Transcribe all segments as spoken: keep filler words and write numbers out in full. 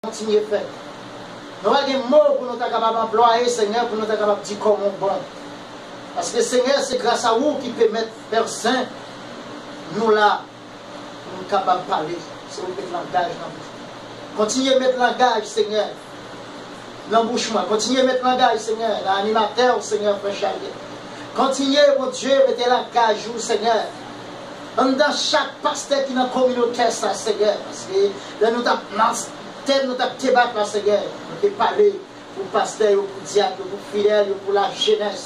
kontinye fè. Nou pa gen mo pou nou ta kapab anplwaye, Senyè, pou nou ta kapab di kòman w bon. Paske, Senyè, se gras a ou ki pèmèt pèsen nou la, pou nou kapab pale. Se ou ki met langaj nan bouch mwen. Kontinye met langaj, Senyè, nan bouch mwen. Kontinye met langaj, Senyè, nan animatè w, Senyè, frè Charles. Kontinye, Bondye, mete langaj ou, Senyè, anndan chak pastè ki nan kominote sa, Senyè. Paske lè nou t ap nan tèm, nou t ap debat la, Senyè, nou te pale pou pastè yo, pou dyak yo, pou fidèl yo, pou lajenès.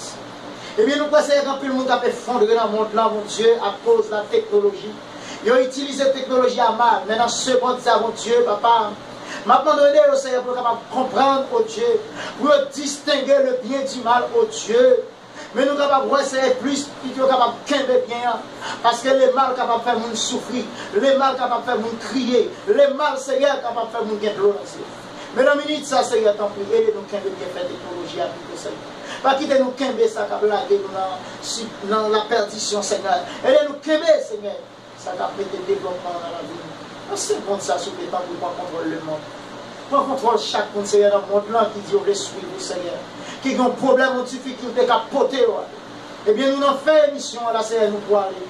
Ebyen, nou kwè, Senyè, gen anpil moun k ap efondre nan mond lan, Bondye, akoz la teknoloji. Yo itilize teknoloji a mal, men nan segond sa, Bondye, papa, m ap mande w ede yo, Senyè, pou yo kapab konprann, o Dye, pou yo distenge le byen di mal, o Dye. Men nou kapab wè, Senyè, plis pito kapab kenbe byen an. Paske lemal kapab fè moun soufri. Lemal kapab fè moun kriye. Lemal, Senyè, kapab fè moun gen dlo nan zye. Men nan minit sa, Senyè, tanpri, ede nou kenbe byenfè teknoloji a pito, Senyè. Pa kite nou kenbe sa k ap lage nou nan, si, nan lapèdisyon, Senyè. Ede nou kenbe, Senyè. Sa k ap mete devlopman nan lavi nou. Nan segond sa, souple, tanpri, pran kontwòl lemonn. Pran kontwòl chak moun, Senyè, nan mond lan ki di yo vle swiv ou, Senyè. Ki gen yon pwoblèm, yon difikilte k ap pote yo a. Ebyen, nou nan fen emisyon an la, Senyè, nou pwale.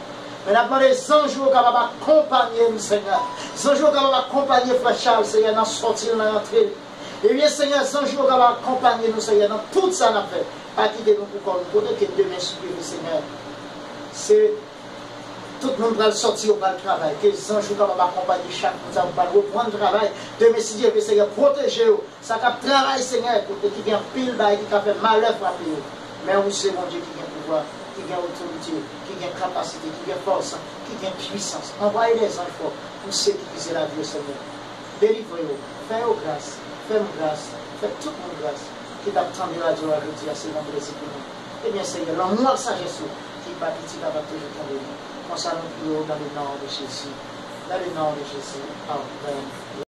Men n ap mande zanj ou yo kapab akonpanye n, Senyè. Zanj ou yo kapab akonpanye frè Charles, Senyè, nan sòti l, nan rantre l. Ebyen, Senyè, zanj ou yo kapab akonpanye nou, Senyè, nan tout sa n ap fè. Pa kite nou pou kò nou. Kote ke demen, si Dye vle, Senyè, se tout moun pral sòti, yo pral travay. Ke zanj ou kapab akonpanye chak moun sa yo pral reprann travay. Demen, si Dye vle, Senyè, pwoteje yo. Sa k ap travay, Senyè, kote ki gen anpil bagay ki ka fè malè frape yo. Men ou se Bondye ki gen pouvwa, ki gen otorite, ki gen kapasite, ki gen fòs, ki gen pwisans. Anvwaye dè zanj pou sekirize lavi yo, Senyè. Delivre yo, fè yo gras, fè m gras, fè tout moun gras ki t ap tande radyo a jodi a, se yon plezi pou nou. Ebyen, Senyè, lanmou ak sajès ou ki pa piti kapab toujou kenbe nou. Konsa nou priye w dans le nom de Jésus. Dans le nom de Jésus. Amèn.